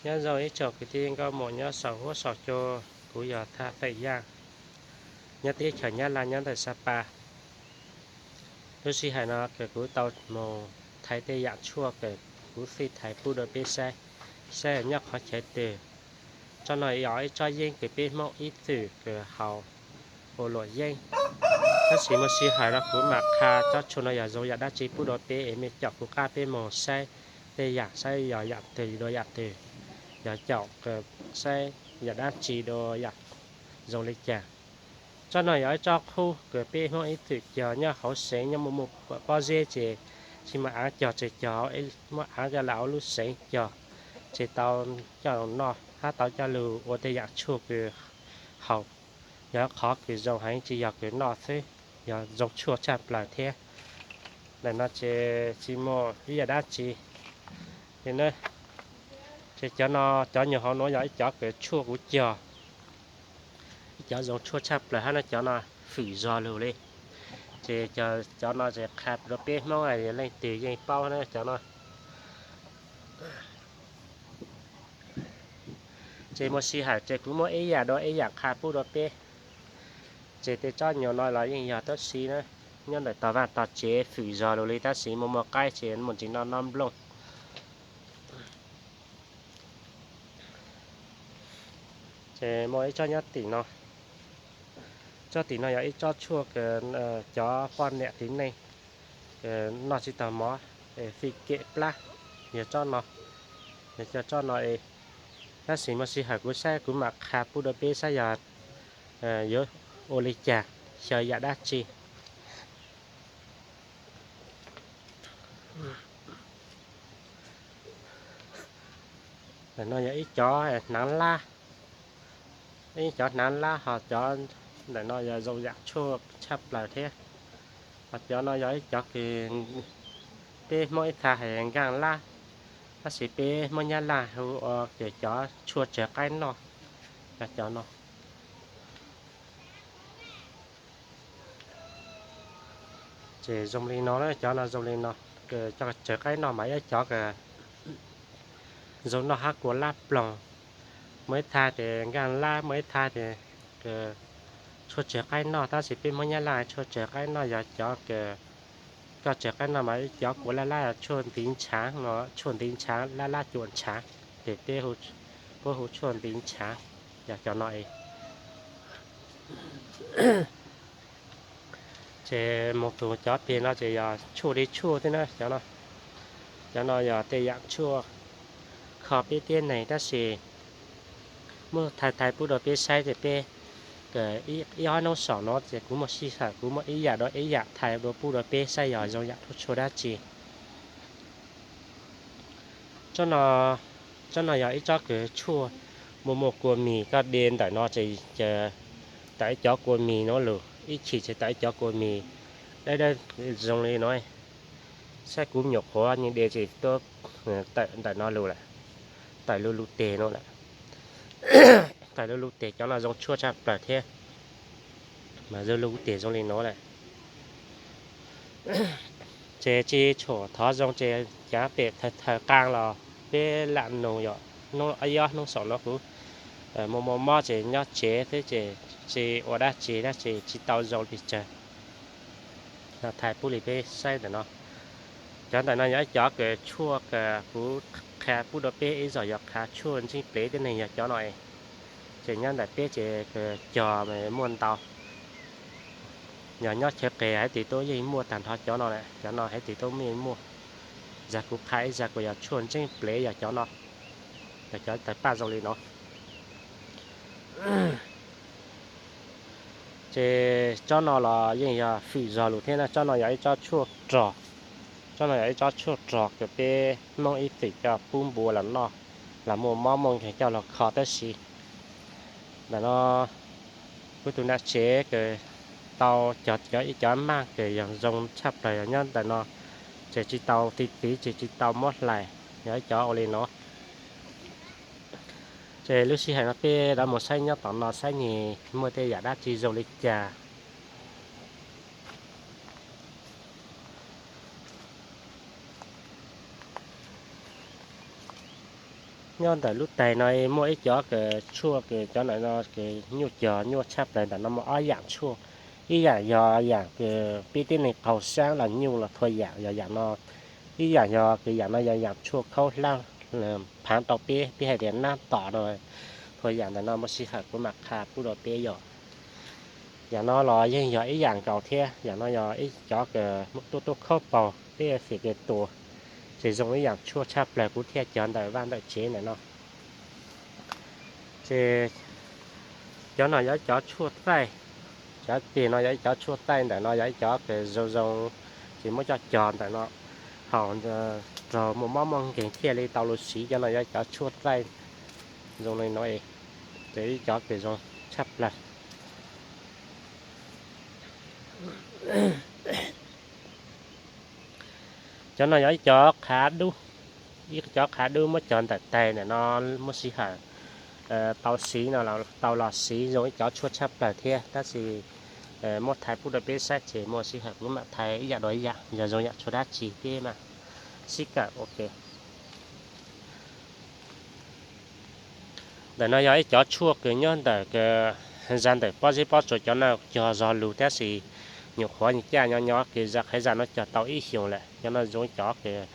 Nyob zoo ib tsoom kwv tij nkauj muam nyob saum huab saum cua, kuv yog Thaj Feem Yaj, nyob teb chaws Nyab Laj nyob ntawm Sa Pa. Lub sij hawm no kuv tau mus thaiv tej yam tshuaj kws kuv fij thaiv pub rau peb saib, saib nyob qhov chaw twg. Tsob no yog ib tsob yeeb kws peb Hmoob ib txwm kws haus ua luam yeeb. Tab sis muaj sij hawm no kuv mam qha tsob tshuaj no yog zoo yam dab tsi pub rau peb es mej caum kuv qab peb mus saib tej yam, saib yog yam twg dua yam twg, yog caum saib yam dab tsi dua yam zoo li cas. Tsob no yog ib tsob qhub kws peb Hmoob ib txwm cog nyob hauv seev, nyob muaj muaj pob zeb ces tsis muaj aav cog, ces cog muaj aav coj los hauv lub seev cog, ces tau coj noj hab tau coj lug ua tej yam tshuaj kws haus. Yog qhov kws zoo heev, tsis yog kws noj xwb, yog zoo tshuaj tshaj plaws thiab. Ntawm no ces tsis muaj ib yam dab tsi. Ces cov no, cov nyuag hauv nuav yog ib cov kws tshuaj kuv cog, ib cov zoo tshuaj tshaj plaws hab no, cov no fwm zog lug li. Ces cov no ces qha rau peb Hmoob leej twg yeej paub na cov no. Ces muaj sij hawm ces kuv muab ib yam dua ib yam qha pub rau peb. Ces tej tsob nyuag no los yeej yog tab sis na, nyob ntawm tog vaj tog tsev fwm zog lug li, tab sis muaj muaj qaib ces muaj ntsis noj noj nplooj. Ces muaj ib tsob nyob tim no, tsob tim no yog ib tsob tshuaj kws cov poj niam txiv neej noj tsis tau mov, fij kem plab, yog tsob no, yog cov tsob no. Tab sis muaj sij hawm kuv saib kuv mam qha pub rau peb saib yog yuav ua li cas, xyaw yam dab tsi. Ntawm no yog ib cov hnaav lab, ib cov hnaav lab, ho cov ntawm no yog zoo yam tshuaj tshaj plaws thiab. Ho cov no yog ib cov kws peb Hmoob ib txha hais nkaaj lab, tab sis peb Hmoob Nyab Laj hu ua cov tshuaj tsawv qaib noj, yog cov no. Ces zoo li no, cov no zoo li no, cov tsawv qaib noj mas ib cov zoo noj hab kua lab ploog. Muaj ib txha ces nkaaj lab, muaj ib txha ces tshuaj tsawv qaib noj, tab sis peb Hmoob Nyab Laj tshuaj tsawv qaib noj yog cov kws koj tsawv qaib noj mas cov kua lab lab, tshuaj ntiv ntshaav no, tshuaj ntiv ntshaav lab lab cuam ntshaav, ces peb puab hu tshuaj ntiv ntshaav, yog cov no. Ces moog txug cov peg no ces yog tshuaj li tshuaj thiab na cov no. Cov no yog tej yaam tshuaj kho peb tib neeg tab sis muab thaij thaij pub rau peb saib ces peb ib ob hnub saum no ces kuv muaj sij hawm kuv muab ib yaam dua ib yaam thaij dua pub rau peb saib yog zoo yaam tshuaj dab tsi. Tsob no yog ib tsob kws tshuaj muaj muaj kua mis, koj de ntawm no ces tawm ib cov kua mis no lug, ib chim ces tawm ib cov kua mis dawb dawb zoo li no. Saib kuv nyuam qhuav nyeej de ces tuaj tawm ntawm no lug lawm, tawm lug lug teg no lawm. Tawm lug lug teg, cov no zoo tshuaj tshaj plaws thiab, mas zoo lug teg zoo li no lawm. Ces tsis tshua thov zoo ces cov pem thaws qaa los peb lam nug yom. Hnub ib ob hnub saum no kuv muaj muaj mob ces nyob tsev xwb ces tsis ua dab tsi dab tsi, tsis tau zoo pes tsawg. Thaij pub li peb saib ntawm no. Cov ntawm no yog ib cov kws tshuaj kws kuv qha pub rau peb ib zaug yog qha tshuaj ntseej plev tib neeg yog cov no. Ces nyob ntawm peb ces cog muaj ntau. Yog nyob chaw qis haiv twg tub yeej muaj tag nrho cov no lawm, cov no haiv twg tub yeej muaj. Zag kuv qha ib zag kuj yog tshuaj ntseej plev yog cov no, yog cov tawg paj zoo li no. Ces tsob no los yeej yog fwm zog lug thiab na, tsob no yog ib tsob tshuaj rog. Tsob no yog ib tsob tshuaj rog kws peb Hmoob ib txwm coj pub npua los noj, los muaj mob muaj nkeeg coj los kho tab sis ntawm no kuv tus nam tsev kws tau cog cov ib cov maaj kws yog zoo tshaj plaws yog nyob ntawm no, ces tsis tau ti txiv ces tsis tau muab hlais, yog ib cov ua li no. Ces lub sij hawm no peb rov mus saib nyob tom no saib nws muaj tej yam dab tsi zoo li cas. Nyob ntawm lub tais no muaj ib cov kws tshuaj kws cov ntawm no kws nyuaj cog nyuaj tshaj plaws ntawm no muaj ob yaam tshuaj. Ib yaam yog yaam kws peb tib neeg qaug saab los nyuaj los thua yaam yog yaam no. Ib yaam yog kws yaam no yog yaam tshuaj khaub hlab phaav rau peb, peb hais tias nab tom no. Thua yaam ntawm no muaj sij hawm kuv mam qha pub rau peb yog. Yaam no los yeej yog ib yaam nkaus thiab, yaam no yog ib cov kws tuaj tuaj khaub paug peb xim kws tua, ces zoo ib yaam tshuaj tshaj plaws kuv thiaj cog ntawm vaj ntawm tsev ntawm no. Ces cov no yog ib cov tshuaj txaij, cov tes no yog ib cov tshuaj txaij, ntawm no yog ib cov kws zoo zoo, ces muab coj cog ntawm no haus raug muaj mob muaj nkeeg thiaj li tau lug siv. Cov no yog ib cov tshuaj txaij zoo li no, ces ib cov kws zoo tshaj plaws. Cov no yog ib cov qhav dub, ib cov qhav dub muab cog ntawm tais ntawm no, muaj sij hawm tau siv no tau los siv zoo ib cov tshuaj tshaj plaws thiab, tab sis muab thaij pub rau peb saib ces muaj sij hawm kuv mam thaij ib yam dua ib yam, yog zoo yam tshuaj dab tsi peb mam sib kawm ua ke. Ntawm no yog ib cov tshuaj kws nyob ntawm, zaj ntawm pob zeb pob tsuas cov no cog zog lug tab sis nyuam qhuav caj nyob nyob kws zaj qhaiv zaj no cog tau ib xyoos lawm. Cov no zoo ib cov kws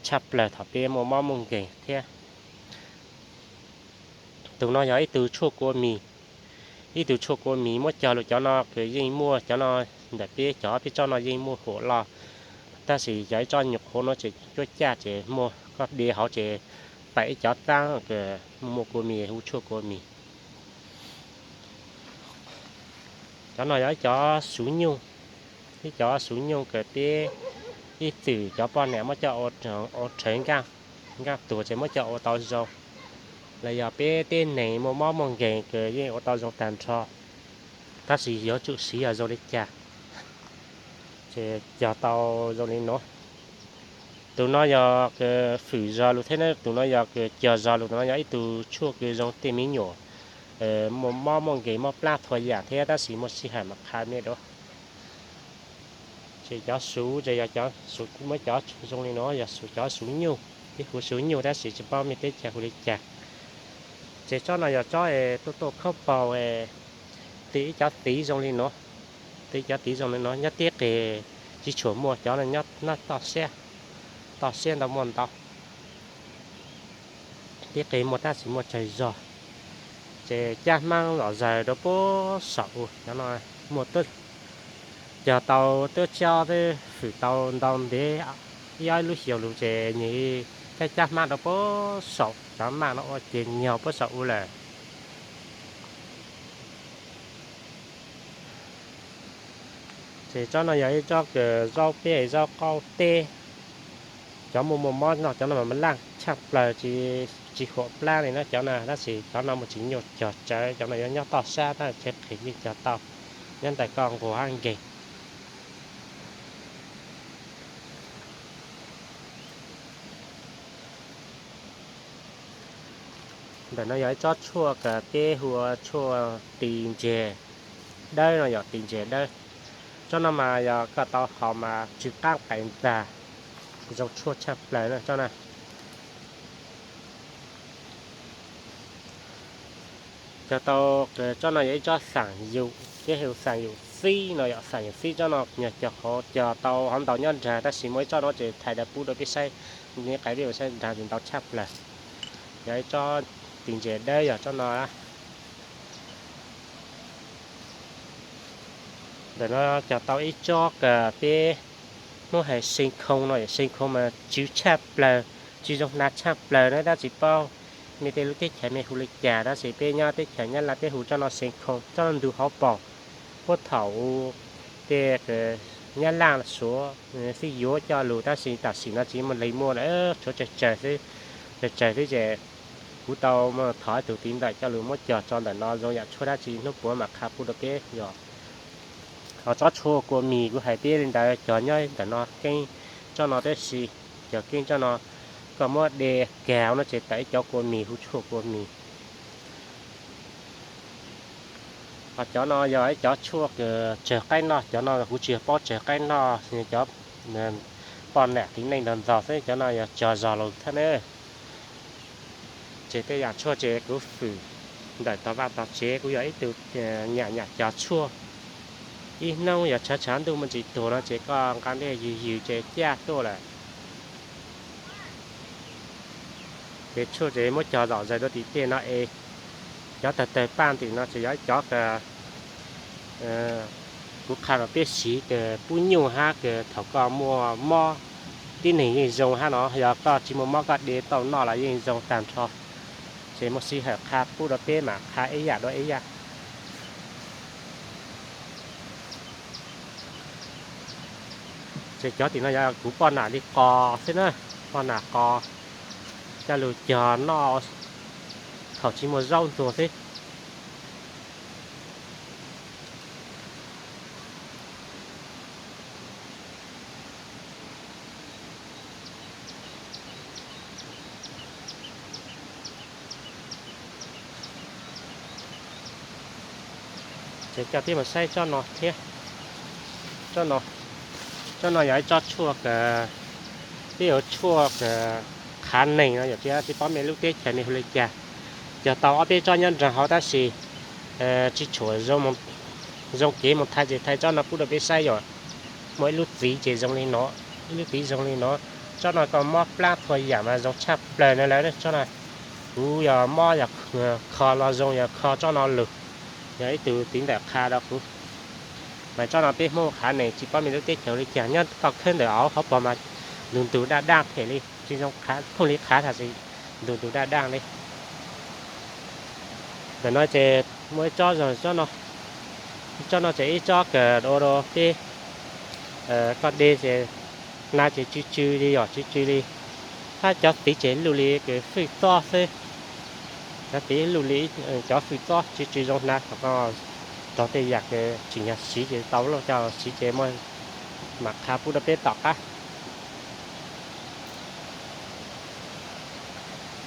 tshaj plaws thaum peb muaj mob muaj nkeeg thiab. Tus no yog ib tug tshuaj kua mis, ib tug tshuaj kua mis muab cog lug cov no kws yeej muaj, cov no ntawm peb cov peb tsob no yeej muaj huam loj, tab sis yog ib tsob nyuam qhuav no ces cuab caj ces muaj koj de hauv ces pais ib cov txaab kws muaj kua mis hu tshuaj kua mis. Cov no yog ib cov xuv nyuj, ib cov xuv nyuj kws peb ib txwm cov poj niam muab coj ua rhawv nkaaj tuag ces muab coj ua tau zoo, los yog peb tib neeg muaj mob muaj nkeeg kws yeej ua tau zoo tag nrho, tab sis yuav tsum siv yog zoo li cas ces cog tau zoo li no. Tus no yog kws fwm zog lug thiab, tus no yog kws cog zog lug, tus no yog ib tug tshuaj kws zoo tej me nyuam muaj mob muaj nkeeg mob plab thua yam thiab, tab sis muaj sij hawm mam qha mej dua. Ces cov xuv ces yog cov xuv, muab cov zoo li no yog cov xuv nyuj, peb hu xuv nyuj tab sis tsis paub mej teb chaws hu li cas. Ces tsob no yog tsob tuaj tuaj khaub paug, tes ib cov tiv zoo li no, tes ib cov tiv zoo li no nyob tib qis, tsis tshua muaj, cov no nyob toj siab, toj siab ntau muaj ntau, tib qis muaj tab sis muaj tsawg zog. Ces caj hmaab zom zaws rau puag saum u, cov no muaj twb cog tau twb tsob twb fwm tau ntau ntev, ib ob lub xyoos lug ces nws caj caj hmaab rau puag saum, cov maj no ua ces nyog puag saum u lawm. Ces tsob no yog ib tsob kws zaub peb zaub qaub teb, cov muaj muaj mob noj cov no mas laj tshaj plaws, tsis huam plab li na cov no, tab sis cov no mus tsis nyuaj cog tsawv, cov no yuav nyob toj sab tab sis qhis yeej cog tau, nyob ntawm koj nquag hab nkeeg. Ntawm no yog ib tsob tshuaj kws peb hu ua tshuaj tis ntseg dawb no, yog tis ntseg dawb. Tsob no mas yog koj tau haus mas tsw qaab qais ntag, zoo tshuaj tshaj plaws na tsob na. Cog tau, tsob no yog ib tsob xaam yum, peb hu xaam yum xib no, yog xaam yum xib, tsob no nyuag cog qhov cog tau hov ntau nyob nrag, tab sis muaj ib tsob no ces thaij dawb pub rau peb saib, nej qais peb ua saib nrag ces ntau tshaj plaws. Yog ib tsob tis ntses dawb yog tsob no. Ntawm no cog tau ib tsob kws peb Hmoob hais see khoo no, see khoo mas tsw tshaj plaws, tsw zoo hnav tshaj plaws na, tab tsis paub mej tej lub teb chaws mej hu li cas, tab sis peb nyob teb chaws Nyab Laj peb hu tsob no see khoo, tsob no ntug hauv paus. Puag thaum tej Nyab Laj Suav xib yuav coj lug, tab sis tam sim no tsis muaj leej muaj lawm, tshuav tsawg tsawg xwb, tsawg tsawg xwb ces kuv tau thov ib tug tiv ntawm coj lug muab cog tso ntawm no zoo yam tshuaj dab tsi hnub puav mam qha pub rau peb yog. Ho tsob tshuaj kua mis kuv hais peb li ntawd cog nyob ntawm no keeb tsob no tib si, cog keeb tsob no, koj muab de kag no ces tawm ib cov kua mis hu tshuaj kua mis. Ho cov no yog ib cov tshuaj kws tsawg qaib noj, cov no kuv tsis yog paub tsawg qaib noj, cov poj niam tiv neej ntog ntog xwb, cov no yog cog zog lug thiab na. Ces tej yam tshuaj ces kuv fwm ntawm tog vaj tog tsev, kuv yog ib tug nyam nyam cog tshuaj. Ib hnub yog tshav tshav ntuj muaj ntsis tuag no ces koj nqa dej ywg ywg ces caj tuaj lawm. Ces tshuaj ces muab cog zom zaws rau tim tej no es cov tawg tawg paj tim no ces yog ib cov kuv qha rau peb siv kws pub nyuj hab kws thaum koj muaj mob, tib neeg yeej zoo hab no, yog koj tsis muaj mob koj de tau noj los yeej zoo tag nrho. Ces muaj sij hawm qha pub rau peb mam qha ib yam dua ib yam. Ces cov tim no yog kuv poj nam li qos xwb na, poj nam qos coj lug cog noj thaum tsis muaj zaub ntuag xwb. Ces coj peb mus saib tsob no thiab. Tsob no yog ib tsob tshuaj, peb hu tshuaj khav neeg no yog tsis paub mej lub teb chaws mej hu li cas. Cog tau ob peb tsob nyob nraag hauv tab sis tsis tshua zoo kev mus thaij ces thaij tsob no pub rau peb saib yom. Muaj ib lub txiv ces zoo li no, ib lub txiv zoo li no. Tsob no koj mob plab txhua yam mas zoo tshaj plaws no lawm tsob no. Kuv yog mob yog kho los zoo yog kho tsob no lug. Yog ib tug txiv ntawm qha rau kuv. Mas tsob no peb Hmoob khav neeg tsis paub mej lub teb chaws li cas nyob koj khawb ntawm hauv hauv paug mas ntug ntug daj daj phem li tsis zoo, phooj li khav tag sis ntug ntug daj daj li. Ntawm no ces muaj ib tsob zoo tsob no, ib tsob no ces ib tsob kws ua rau peb koj de ces hnav ces tsw tsw li yom, tsw tsw li. Hab cov txiv ces luj li kws fwj txob xwb. Cov txiv luj li cov fwj txob tsw tsw zoo hnav, thaum koj raug tej yam kws tsim nyog siv ces tau lauj, coj siv ces muaj mam qha pub rau peb tom qab.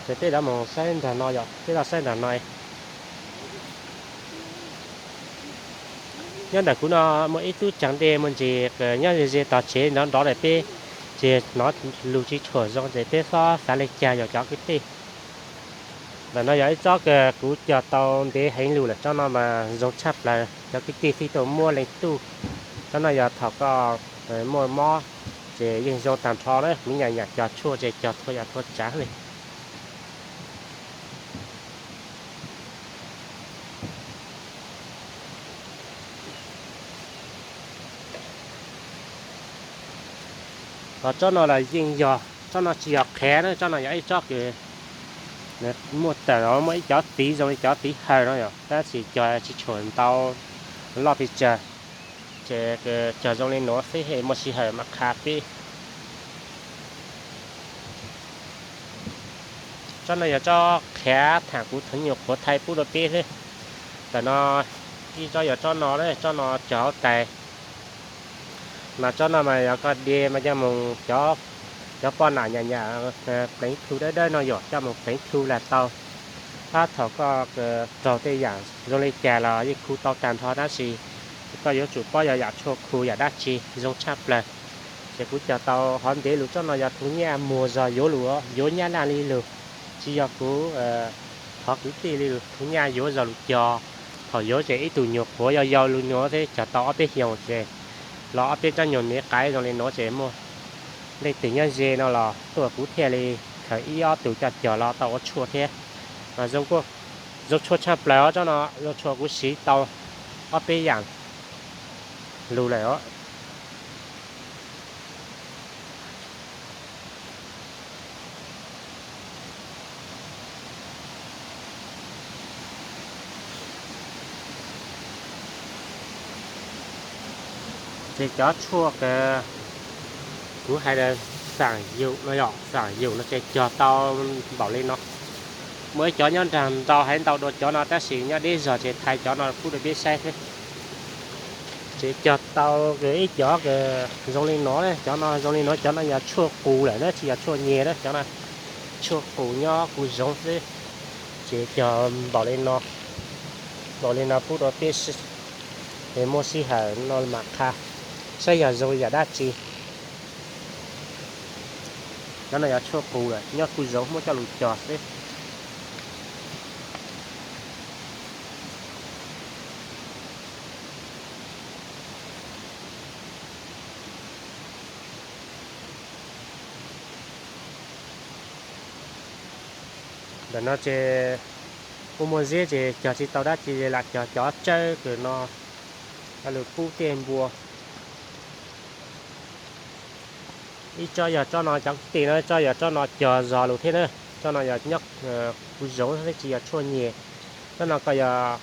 Ces peb rov mus saib nraag no yom, peb rov saib nraag no. Nyob ntawm kuv no muaj ib tub caag dej muaj ntsis nyob ze ze tog tsev nrov nrov lawm peb ces hnov lug tsis tshua zoo ces peb xob xav li cas yog cov kwv tij. Ntawm no yog ib tsob kws kuv cog tau ntev heev lug lawm, tsob no mas zoo tshaj plaws cov kwv tij thiaj tuaj muab leej tuj. Tsob no yog thaum koj muaj mob ces yeej zoo tag nrho na, kuv nyam nyam cog tshuaj ces cog txhua yam txhua tsav li. Ho tsob no los yeej yog, tsob no tsis yog qhev na, tsob no yog ib tsob kws muaj tawm muaj ib cov txiv zoo li cov txiv hawm no yom, tab sis cog tsis tshua ntau loj pes tsawg. Ces cog zoo li nuav xwb es muaj sij hawm mam qha peb. Tsob no yog tsob qhev thaam kuv thov nyuam qhuav thaij pub rau peb xwb. Ntawm no ib tsob yog tsob no, tsob no cog hauv tais. Mas tsob no mas yog koj de mas coj mus, cov poj nam nyam nyam pleev plhu dawb dawb no yom, coj mus pleev plhu lam tau. Hab thaum koj raug tej yam zoo li cas los yeej khu tau tag nrho tab sis koj yuav tsum paub yog yam tshuaj khu yam dab tsi zoo tshaj plaws. Ces kuv cog tau hov ntev lug, tsob no yog thu nyaj muag zog yuav lug, yuav nyab laj li lug, tsis yog kuv thov kwv tij li lug, thu nyaj yuav zog lug cog. Thaum yuav ces ib tug nyuam qhuav yau yau lug nuav xwb, cog tau ob peb xyoos ces los ob peb tsob nyuag me qaiv zoo li nuav ces muaj leej twg nyob ze no los tuaj kuv thiaj li khaws ib ob tug coj cog los tau ua tshuaj thiab. Mas zoo tshuaj tshaj plaws os, tsob no zoo tshuaj kuv siv tau ob peb yaam lug lawm os. Ces cov tshuaj kuv hais xaam yug no yom, xaam yug no ces cog tau npaum li no. Muaj ib cov nyob nraag nrau heev ntau dua cov no tab sis nyob deb zog ces thaij cov no pub rau peb saib xwb. Ces cog tau ib cov zoo li no, cov no zoo li no, cov no yog tshuaj qus lawm na, tsis yog tshuaj nyeg na, cov no tshuaj qus nyob kuv zoov xwb. Ces cog npaum li no, npaum li no pub rau peb es muaj sij hawm no mam qha saib yog zoo yam dab tsi. Cov no yog tshuaj qus lawm, nyob kuv zoov muab coj lug cog xwb. Ntawm no ces kuj muaj ziab ces cog tsis tau dab tsi li, lam cog cov tsawb kws no, lug pub tej npua. Ib tsob yog tsob no, cov kwv tij no, tsob yog tsob no cog zog lug thiab na. Tsob no yog nyob kuv zoov thiab tsis yog tshuaj nyiag. Tsob no koj yog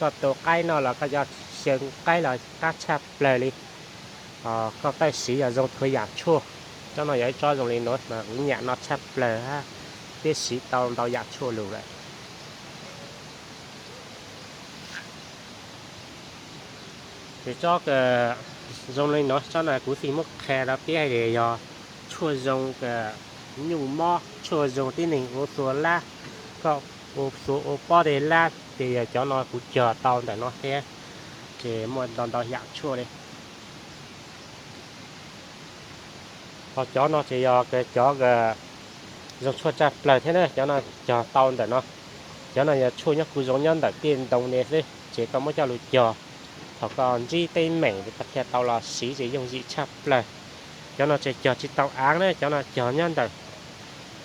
koj tu qaib noj los koj coj xyaw qaib los qab tshaj plawg li. Koj txawj siv yog zoo txhua yaam tshuaj. Tsob no yog ib tsob zoo li no mas kuv nyam noj tshaj plawg hab, thiab siv tau ntau yaam tshuaj lug lawm. Ces tsob zoo li no, tsob no kuv thiaj muab qha rau peb hais tias yog tshuaj zoo nyuj mob, tshuaj zoo tib neeg ua txhua lab, koj ua txhua ua pob tej lab ces yog cov no kuv cog tau ntawm no thiab, ces muaj ntau ntau yaam tshuaj li. Ho cov no ces yog cov zoo tshuaj tshaj plawg thiab na, cov no cog tau ntawm no. Cov no yog tshuaj nyob kuv zoov nyob ntawm tej ntoo ne xwb, ces koj muab coj lug cog, thaum koj ntsib teeb meem koj thiaj tau los siv ces yooj yim tshaj plawg. Cov no ces cog tsis tau aav na, cov no cog nyob ntawm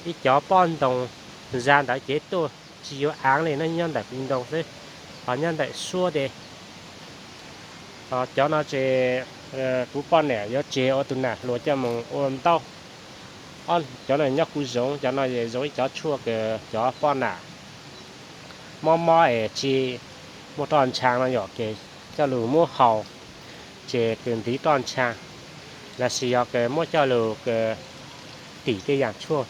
ib cov pob ntoo za ntawd ces tuaj tsis yuav aav li na, nyob ntawm kuv ntoo xwb, ho nyob ntawm suab tes. Cov no ces kuv poj niam yuav tseg ua tus nam hluas coj mus ua ntaub. Cov no nyob kuv zoov, cov no zoo ib cov tshuaj kws cov poj nam mob mob es tsis muaj roj ntshaa no yom, ces coj lug muab haus, ces kws ntiv roj ntshaa, lossis yog kws muab coj lug tim tej yaam tshuaj.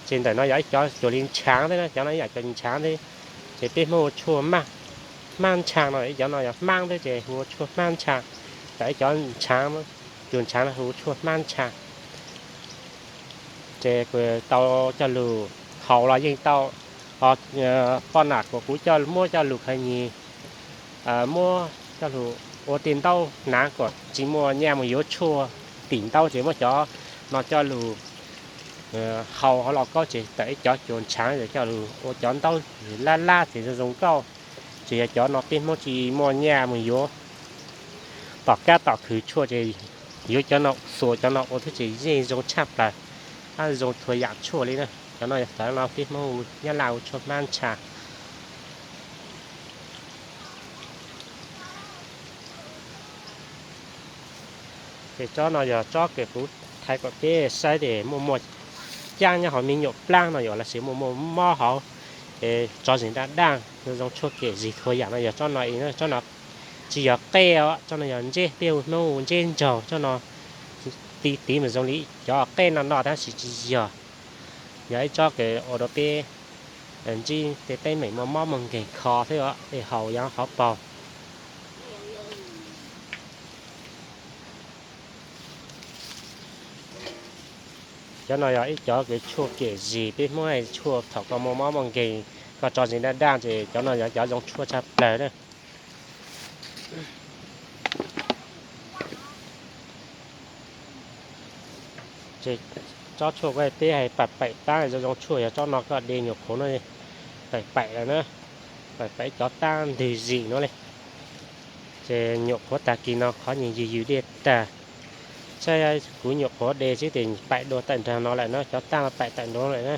Ces ntawm no yog ib cov cuag li ntshaav thiab, cov no ib yam cuag li ntshaav thiab, ces peb Hmoob hu tshuaj hmab ntshaa no, ib cov no yog hmab thiab ces hu ua tshuaj hmab ntshaa. Ntawm ib cov ntshaav, cuag ntshaav no hu ua tshuaj hmab ntshaa. Ces kws tau coj lug haus los yeej tau. Ho poj nam kuas kuv coj muab coj lug khaws nyis, muab coj lug ua tej ntaub hnav kom tsis muaj nyaj mus yuav tshuaj tim ntaub, ces muab cov no coj lug haus hauv lauj kaub, ces tawm ib cov cuag ntshaav coj lug ua cov ntaub lab lab ces zoo zoo nkauj. Ces yog cov no peb Hmoob tsis muaj nyaj mus yuav tom kab tom khw tshuaj ces yuav cov no, xuas cov no ua thiab ces yeej zoo tshaj plawg, zoo txhua yaam tshuaj li na. Cov no yog txawv no peb Hmoob Nyab Laj hu tshuaj hmab ntshaa. Ces tsob no yog tsob kws kuv thaij kom peb saib tes muaj muaj caab nyob hauv me nyuam plaab no yom, lossis muaj muaj mob hauv, tso zis daj daj, zoo tshuaj kem zig txhua yaam no yog tsob no, tsob no tsis yog qej os, tsob no yog ntseb, peb hu Hmoob hu ntseb ntsaug, tsob no ti tiv mas zoo li cov qej no no tab sis tsis yog. Yog ib tsob kws ua rau peb ntsib tej teeb meem muaj mob muaj nkeeg kho thiab es haus yog qhov paug. Cov no yog ib cov kws tshuaj kem zig, peb Hmoob tshuaj thaum koj muaj mob muaj nkeeg, koj tso zis daj daj ces cov no yog cov zoo tshuaj tshaj plawg na. Ces tsob tshuaj peb hais paim paim taab zoo zoo tshuaj yog tsob no, koj de nyuam qhuav no paim paim lawm na, paim paim cov taab ntwg zim no li. Ces nyuam qhuav tag kis no qhov nyias yws yws dej tag, saib kuv nyuam qhuav de xwb tes paim dua tawm nraag no lawm na, cov taab paim tawm nraag lawm na.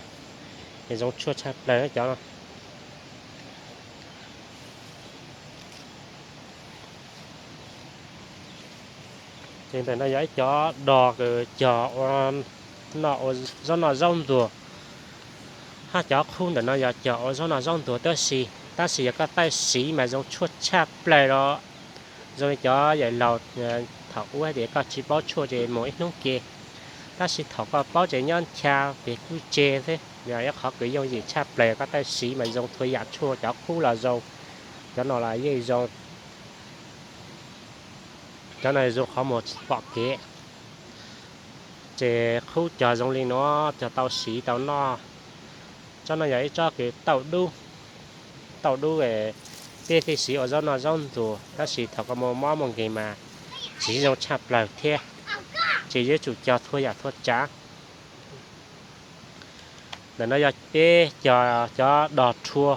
Ces zoo tshuaj tshaj plawg cov no. Ces ntawm no yog ib cov dos kws cog ua noj, ua zaub noj zaub ntxuag, hab cov qhub ntawm no yog cog ua zaub noj zaub ntxuag tab sis, tab sis yog koj txawj siv mas zoo tshuaj tshaj plawg los. Zoo li cov yawm laug thaum ub hais tias koj tsis paub tshuaj ces mus ib hnub ke, tab sis thaum koj paub ces nyob ncha pem kuj tseg xwb. Yog ib qhov kws yooj yim tshaj plawg, koj txawj siv mas zoo txhua yaam tshuaj, cov qhub los zoo, cov no los yeej zoo. Cov no zoo qhov muag pom kev. Ces qhub cog zoo li no, cog tau siv tau noj. Tsob no yog ib tsob kws tauj dub, tauj dub, peb thiaj siv ua zaub noj zaub ntxuag, tab sis thaum koj muaj mob muaj nkeeg mas siv zoo tshaj plawg thiab. Ces yuav tsum cog txhua yaam txhua tsaav. Ntawm no yog peb cog cov dos rhua,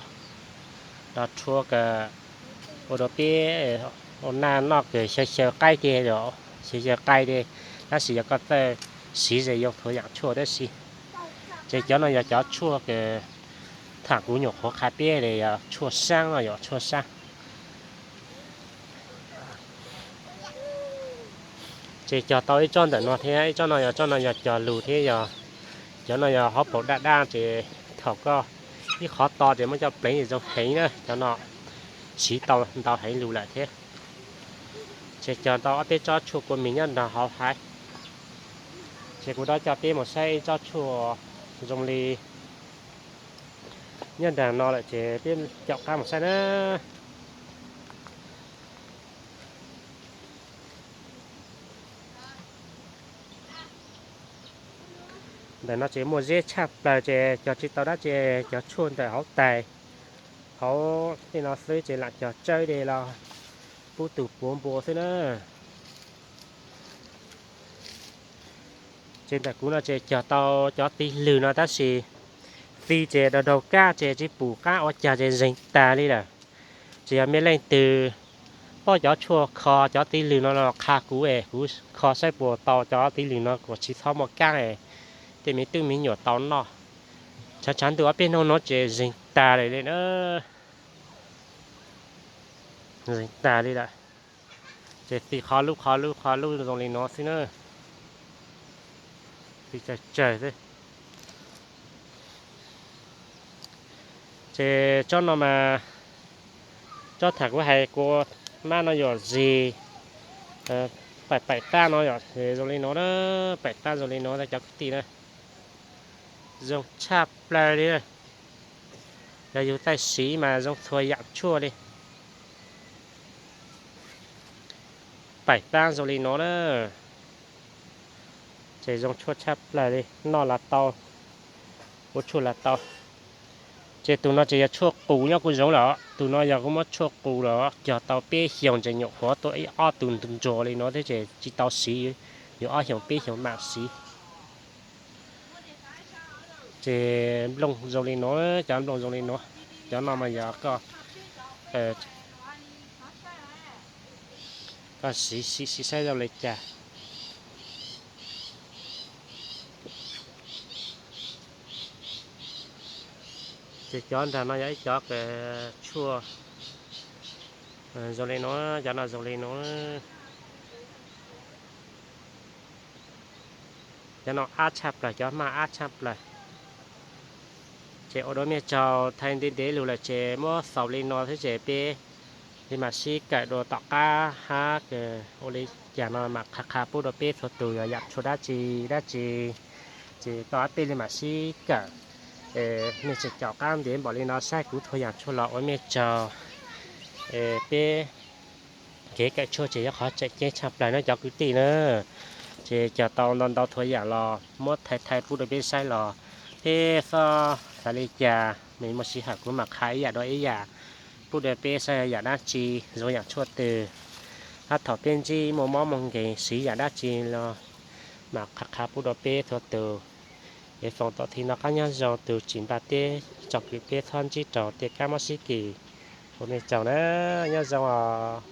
dos rhua kws ua rau peb ua naj noj kws xyaw xyaw qaib tej, xyaw xyaw qaib tej, tab sis yog koj txawj siv ces zoo txhua yaam tshuaj tab sis. Ces cov no yog cov tshuaj kws Tham kuv nyuam qhuav qha peb li yog tshuaj sab no, yog tshuaj sab. Ces cog tau ib tsob ntawm no thiab, ib tsob no yog, tsob no yog cog lus thiab, yog cov no yog hauv paus daj daj ces thaum koj ib qhov to ces muab coj pleev zoo heev na, cov no siv tau ntau heev lus lawm thiab. Ces cog tau ob peb tsob tshuaj kua mis nyob nrog hauv haiv. Ces kuv rov coj peb mus saib ib tsob tshuaj zoo li nyob nrog no lawm ces peb caum qab mus saib na. Ntawm no ces muaj zeb tshaj plaws ces cog tsis tau dab tsi, cov tshuaj ntawm hauv tais hauv tej no xwb ces lam cog tsawb de los pub tus puav npua xwb na. Ces ntawm kuv no ces cog tau cov tiv lwg no tab sis txiv ces daug daug kab ces tsis pum qab ua cas ces zeeg tas li lawm. Ces yog mej leej twg paub cov tshuaj kho cov tiv lwg no los qha kuv es kuv kho saib puas tau cov tiv lwg no kom tsis txhob muaj kab es tej me tub me nyuam tau noj. Tshav tshav ntuj ob peb hnub no ces zeeg tas lawm li na. Zeeg tas li lawm. Ces txiv qhov lub qhov lub qhov lub zoo li no xwb na. Txiv tsawg tsawg xwb. Ces tsob no mas, tsob tham kuv hais kua mab no yog zis, paim paim tab no yog zoo li no na, paim tab zoo li no cov kwv tij na. Zoo tshaj plaws li. Yog yus txawj siv mas zoo txhua yam tshuaj li. Paim tab zoo li no na. Ces zoo tshuaj tshaj plaws li, noj los tau, ua tshuaj los tau. Ces tus no ces yog tshuaj qus nyob kuj zoo lawm, tus no yog kuv muab tshuaj qus los cog tau peb xyoos ces nyuam qhuav tuaj ib ob tug ntsuag li no thiab ces tsis tau siv, yuav ob xyoos peb xyoos mam siv. Ces nplooj zoo li no, cov nplooj zoo li no, cov no mas yog koj, koj siv siv siv saib zoo li cas. Ces cov nrag no yog ib cov tshuaj zoo li no, cov no zoo li no. Cov no ab tshaj plaws, cov maj ab tshaj plaws. Ces ua dua mej tsaug, thaij ntev ntev lug lawm ces muab xaus li no thiab ces peb li mam sib kawm dua tom qab hab ua li cas no mam qha qha pub rau peb txhua tus yog yam tshuaj dab tsi dab tsi. Ces tom qab peb li mam sib kawm. Mej tseem caum qab ntev npaum li no saib kuv txhua yam tshuaj los ua mej tsaug. Peb kev kawm tshuaj ces yog qhov tseem ceeb tshaj plaws na cov kwv tij na. Ces cog tau ntau ntau txhua yam los muab thaij thaij pub rau peb saib los peb xob xav li cas, mej muaj sij hawm kuv mam qha ib yam dua ib yam pub rau peb saib yam dab tsi, zoo yam tshuaj twg, hab thaum peb ntsib muaj mob muaj nkeeg siv yam dab tsi los mam qha qha pub rau peb txhua tus. Es foom tom thi no qab nyob zoo, tus tsis npaj teb tsoom kwv peb txhob ntsib raug tej kab mob sib kis. Ua mej tsaug na, nyob zoo os.